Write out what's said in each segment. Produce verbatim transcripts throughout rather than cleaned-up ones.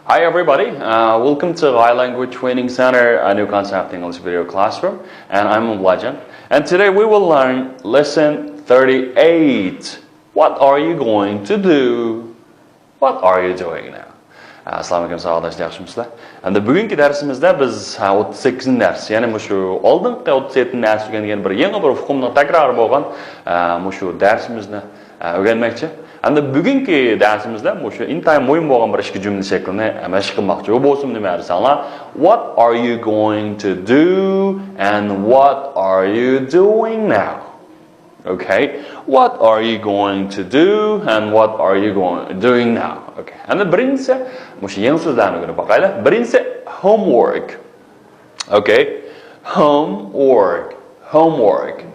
Hi everybody, uh, welcome to Thai Language Training Center, a new concept English video classroom, and I'm Vlajan. And today we will learn lesson thirty-eight. What are you going to do? What are you doing now? ئەسسالامۇئەلەيكۇم ساۋاقداشلار، ياخشىمۇسىلەر؟ ئەمدى بۈگۈنكى دەرسىمىزدە بىز، ھە، ئوتتۇز سەككىزىنچى دەرس، يەنى مۇشۇ ئالدىنقى ئوتتۇز يەتتىنچى دەرستە ئۆگەنگەن بىر يېڭى بىر ئۇقۇمنىڭ تەكرارى بولغان، ھە، مۇشۇ دەرسىمىزنى، ھە، ئۆگەنمەكچى. ئەمدى بۈگۈنكى دەرسىمىزدە مۇشۇ ئىنتايىن مۇھىم بولغان بىر ئىككى جۈملە شەكلىنى، ھە، مەشىق قىلماقچى. ئۇ بولسا نېمە دېسەڭلار، What are you going to do and what are you doing now? Okay. What are you going to do and what are you going, doing now? Okay. ئەمدى بىرىنچىسى، مۇشۇ يېڭى سۆزلەرنى ئۆگىنىپ باقايلى. بىرىنچىسى، homework. Okay. Homework. Homework.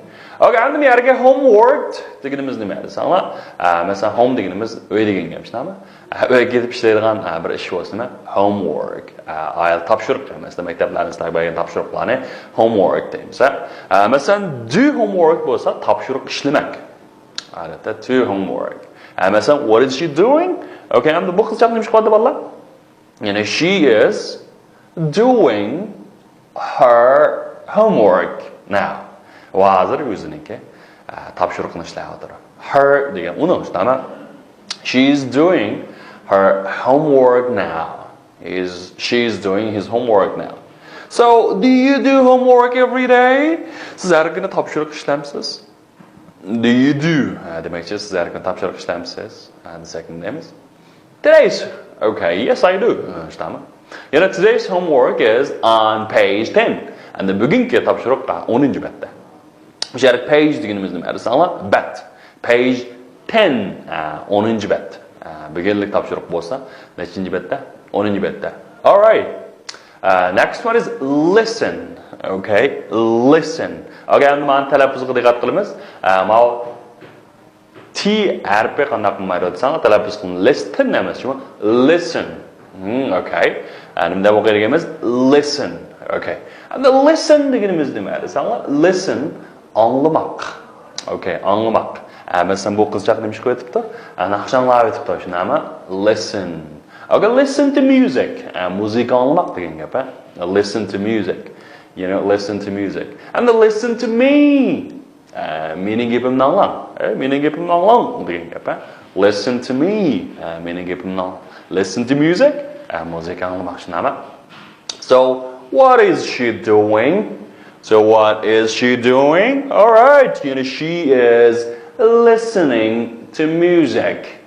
Okay. ئەمدى بۇ يەرگە homework دېگىنىمىز نېمە دېسەڭلار، ئە، مەسىلەن، home دېگىنىمىز ئۆي دېگەن گەپ، شۇنداقمۇ؟ ئۆيگە كېلىپ ئىشلەيدىغان، ھە، بىر ئىش بولسا نېمە؟ Homework. ھە، ئائىلە تاپشۇرۇقى، مەسىلەن، مەكتەپلەردىن سىلەرگە بەرگەن تاپشۇرۇقلارنى homework دەيمىز، ھە. ھە، مەسىلەن، do homework بولسا تاپشۇرۇق ئىشلىمەك. ئادەتتە do homework. ھە، مەسىلەن، what is she doing? Okay، ئەمدى بۇ قىزچاق نېمە ئىش قىلىۋاتىدۇ، بالىلار؟ يەنى she is doing her homework now. ئۇ ھازىر ئۆزىنىڭكى، ئە، تاپشۇرۇقىنى ئىشلەۋاتىدۇ. Her دېگەن ئۇنىڭ، شۇنداقمۇ؟ She is doing her homework now. He is, she is doing his homework now. So, do you do homework every day? سىز ھەر كۈنى تاپشۇرۇق ئىشلەمسىز؟ Do you do? ھە، دېمەكچى، سىز ھەر كۈنى تاپشۇرۇق ئىشلەمسىز؟ ھە، دېسەك نېمە دەيمىز؟ Today's. Okay, yes, I do. ھە، شۇنداقمۇ؟ يەنە today's homework is on page ten. ئەمدى بۈگۈنكى تاپشۇرۇق، ھە، ئونىنچى بەتتە. بۇ يەردە page دېگىنىمىز نېمە دېسەڭلار؟ بەت. Page ten، ھە، ئونىنچى بەت. ھە، بۈگۈنلۈك تاپشۇرۇق بولسا نەچچىنچى بەتتە؟ ئونىنچى بەتتە. Alright. Uh, next one is listen. Okay, listen. Okay، ئەمدى مانا تەلەپپۇزغا دىققەت قىلىمىز. ئە، ماۋۇ T ھەرپى قانداق قىلمايدۇ دېسەڭ، تەلەپپۇز قىلىمىز. Listen ئەمەس، شۇ listen. Hmm, okay. ئە، نېمە دەپ ئوقۇيدىغىنىمىز؟ Listen. Okay. ئەمدى listen دېگىنىمىز نېمە دېسەڭلار، listen، ئاڭلىماق. Okay، ئاڭلىماق. ئە، مەسىلەن، بۇ قىزچاق نېمە ئىش قىلىۋېتىپتۇ؟ ئە، ناخشا ئاڭلاۋېتىپتۇ، شۇنداقمۇ؟ Listen. Okay, listen to music. ئە، مۇزىكا ئاڭلىماق دېگەن گەپ، ھە؟ Listen to music. You know, listen to music. And listen to me. ئە، مېنىڭ گېپىمنى ئاڭلاڭ. ئە، مېنىڭ گېپىمنى ئاڭلاڭ دېگەن گەپ، ھە؟ Listen to me. ئە، مېنىڭ گېپىمنى ئاڭلاڭ. Listen to music. ئە، مۇزىكا ئاڭلىماق، شۇنداقمۇ؟ So, what is she doing? So, what is she doing? All right, you know, she is listening to music.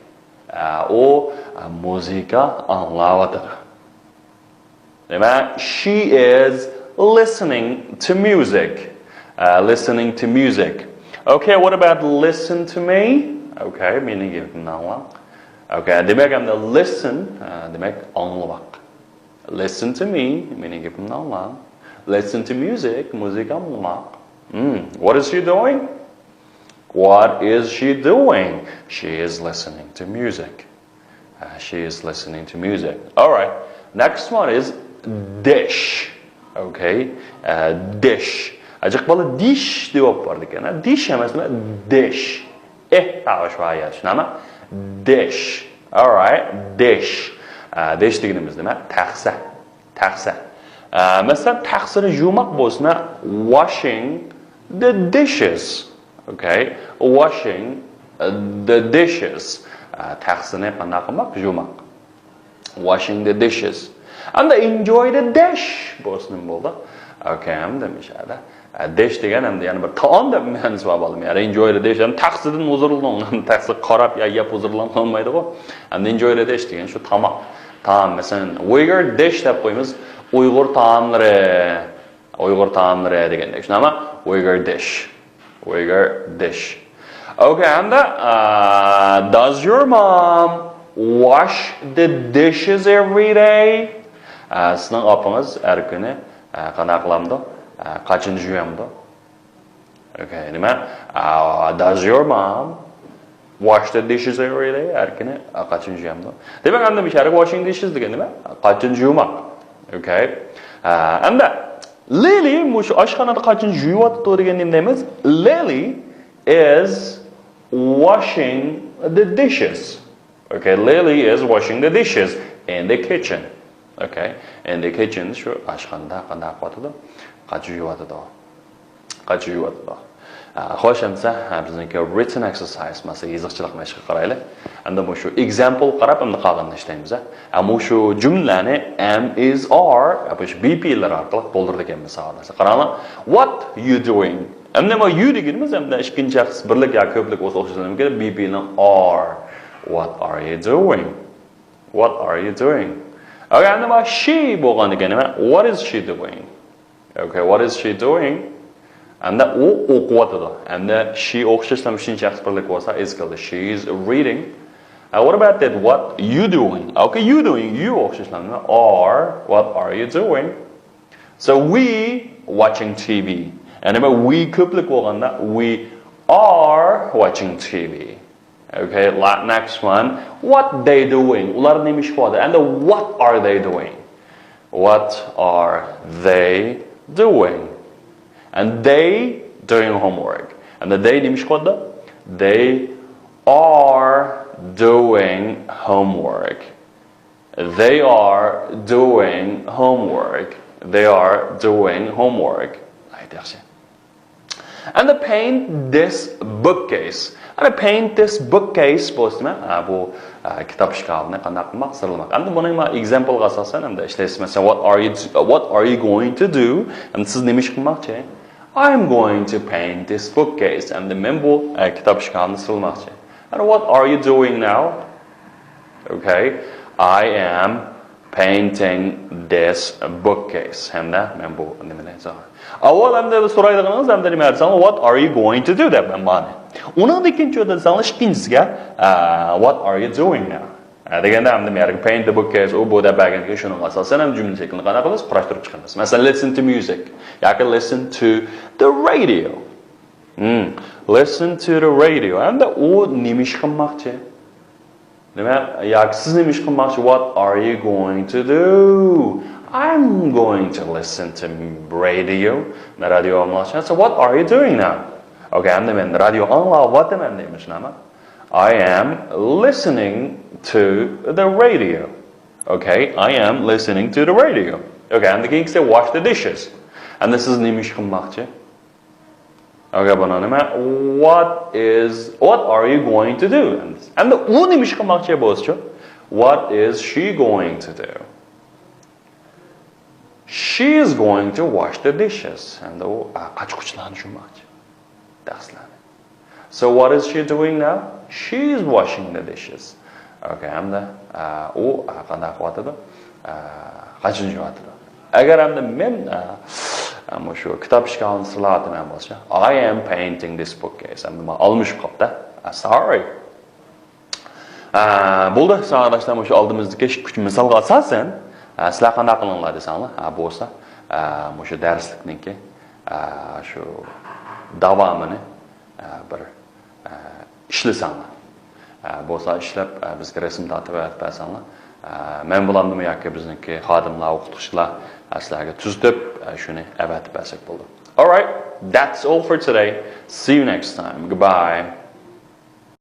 ئە، ئۇ، ئە، مۇزىكا ئاڭلاۋاتىدۇ. دېمەك، she is listening to music. ئە، listening to music. Okay, what about listen to me? Okay, مېنىڭ گېپىمنى ئاڭلاڭ. Okay، دېمەك، ئەمدى listen، ئە، دېمەك، ئاڭلىماق. Listen to me، مېنىڭ گېپىمنى ئاڭلاڭ. Listen to music، مۇزىكا ئاڭلىماق. Hmm, what is she doing? What is she doing? She is listening to music. Uh, she is listening to music. All right. Next one is dish. Okay. Uh, dish. ئەجەب بالا dish دەپ بارىدىكەن. Dish ئەمەس، dish. ئېھ تاۋۇشى بار يا، شۇنداقمۇ؟ Dish. All right. Dish. Uh, dish دېگىنىمىز نېمە؟ تەخسە. تەخسە. ئە، مەسىلەن، تەخسىنى يۇماق بولسىمۇ، washing the dishes. Okay? Washing the dishes. ئە، تەخسىنى قانداق قىلماق؟ يۇماق. Washing the dishes. ئەمدى enjoy the dish بولسا نېمە بولدى؟ Okay، ئەمدى مۇشۇ يەردە. ئە، dish دېگەن ئەمدى يەنە بىر تائام دەپ مەنىسى بار، بالام. يەنى enjoy the dish، يەنى تەخسىدىن ھۇزۇرلىنىڭ. تەخسىگە قاراپ يا يەپ ھۇزۇرلانغىلى بولمايدىغۇ. ئەمدى enjoy the dish دېگەن شۇ تاماق. تائام، مەسىلەن، Uyghur dish دەپ قويىمىز. ئۇيغۇر تائاملىرى. ئۇيغۇر تائاملىرى دېگەندەك. شۇنداقمۇ؟ Uyghur dish. Uyghur dish. Okay، ئەمدى، ئە، does your mom wash the dishes every day? ئە، سىزنىڭ ئاپىڭىز ھەر كۈنى، ئە، قانداق قىلامدۇ؟ ئە، قاچىنى جۇيامدۇ؟ Okay، نېمە؟ ئە، does your mom wash the dishes every day? ھەر كۈنى، ئە، قاچىنى جۇيامدۇ؟ دېمەك، ئەمدى بىچارە washing dishes دېگەن نېمە؟ قاچىنى جۇيماق. Okay. ئە، ئەمدى Lily مۇشۇ ئاشخانىدا قاچىنى جۇيۇۋاتىدۇ دېگەن نېمە دەيمىز؟ Lily is washing the dishes. Okay, Lily is washing the dishes. In the kitchen. Okay. In the kitchen شۇ ئاشخانىدا قانداق قىلىۋاتىدۇ؟ قاچا يۇيۇۋاتىدۇ. قاچا يۇيۇۋاتىدۇ. ئا، خوش، ئەمسە، ھە، بىزنىڭكى written exercise، مەسىلەن، يېزىقچىلىق مەشقىگە قارايلى. ئەمدى مۇشۇ example قاراپ، ئەمدى قالغىنىنى ئىشلەيمىز، ھە. ھە، مۇشۇ جۈملىلەرنى am، is، are، ھە، مۇشۇ be، be لار ئارقىلىق تولدۇرىدىكەنمىز، ساۋاقداشلار. قاراڭلار. What you doing؟ ئەمدى ما you دېگىنىمىز ئەمدى ئىككىنچى شەخس بىرلىك يا كۆپلۈك بولسا ئوخشاش، be، be نىڭ are. What are you doing? What are you doing? Okay، ئەمدى ما she بولغاندىكىن نېمە؟ What is she doing? Okay, what is she doing? ئەمدى ئۇ ئوقۇۋاتىدۇ. ئەمدى she ئوخشاشلا ئۈچىنچى شەخس بىرلىك بولسا is كەلدى. She is reading. Uh, what about that? What you doing? Okay, you doing. You ئوخشاشلا نېمە؟ Are. What are you doing? So we watching T V. يەنى we كۆپلۈك بولغاندا we are watching T V. Okay, la- next one. What they doing? ئۇلار نېمە ئىش قىلىۋاتىدۇ؟ And what are they doing? What are they doing? And they doing homework. And they نېمە ئىش قىلىۋاتىدۇ؟ They are doing homework. They are doing homework. They are doing homework. ناھايىتى ياخشى. And paint this bookcase. And paint this bookcase بولسا نېمە؟ ھە، بۇ، ھە، كىتاب ئىشكاپىنى قانداق قىلماق؟ سىرلىماق. ئەمدى بۇنى ما exampleغا ئاساسەن ئەمدى ئىشلەيسىز. مەسىلەن، what are you, what are you going to do? ئەمدى سىز نېمە ئىش قىلماقچى؟ I'm going to paint this bookcase. ئەمدى مەن بۇ، ھە، كىتاب ئىشكاپىنى سىرلىماقچى. And what are you doing now? Okay, I am painting this bookcase. ھەمدە مەن بۇ نېمىنى سىزغا. ئاۋۋال ئەمدى سورايدىغىنىڭىز ئەمدى نېمە دېسەڭلار، what are you going to do دەپ مەن مانى. ئۇنىڭدىن كېيىن چۆ دېسەڭلار ئىككىنچىسىگە، ئە، what are you doing now? ئە، دېگەندە ئەمدى مەن paint the bookcase، ئۇ بۇ دەپ بەرگەندىكىن شۇنىڭغا ئاساسەن ھەم جۈملە شەكلىنى قانداق قىلىمىز؟ قۇراشتۇرۇپ چىقىمىز. مەسىلەن، listen to music ياكى listen to the radio. Hmm. Listen to the radio. ئەمدى ئۇ نېمە ئىش قىلماقچى؟ نېمە؟ ياكى سىز نېمە ئىش قىلماقچى؟ What are you going to do? I'm going to listen to radio. مەن رادىيو ئاڭلىماقچى. So what are you doing now? Okay, ئەمدى مەن رادىيو ئاڭلاۋاتىمەن دەيمەن، شۇنداقمۇ؟ I am listening to the radio. Okay, I am listening to the radio. Okay, ئەمدى كېيىنكىسى wash the dishes. ئەمدى سىز نېمە ئىش قىلماقچى؟ Okay، بۇنى نېمە؟ What is, what are you going to do? ئەمدى ئۇ نېمە ئىش قىلماقچى بولسىچۇ؟ What is she going to do? She is going to wash the dishes. ئەمدى ئۇ، ئا، قاچا-قۇچىلارنى يۇماقچى. تەخسىلەرنى. So what is she doing now? She is washing the dishes. Okay، ئەمدى، ئا، ئۇ، ئا، قانداق قىلىۋاتىدۇ؟ ئا، قاچىنى يۇيۇۋاتىدۇ. ئەگەر ئەمدى مەن، ئا، ئا، مۇشۇ كىتاب ئىشكاپىنى سىرلاۋاتىمەن بولسا، I am painting this bookcase. ئەمدى مانا ئالمىشىپ قاپتۇ. ئا، sorry. ئا، بولدى، ساۋاقداشلار، مۇشۇ ئالدىمىزدىكى ئىككى-ئۈچ مىسالغا ئاساسەن، ئا، سىلەر قانداق قىلىڭلار دېسەڭلار، ئا، بولسا، ئا، مۇشۇ دەرسلىكنىڭكى، ئا، شۇ داۋامىنى، ئا، بىر، ئا، ئىشلىسەڭلار. ئا، بولسا ئىشلەپ، ئا، بىزگە رەسىم تارتىپ ئەۋەتىپ بەرسەڭلار. ئا، مەن بولامدىمۇ ياكى بىزنىڭكى خادىملار، ئوقۇتقۇچىلار، ئا، سىلەرگە تۈزىتىپ، ئا، شۇنى ئەۋەتىپ بەرسەك بولىدۇ. All right, that's all for today. See you next time. Goodbye.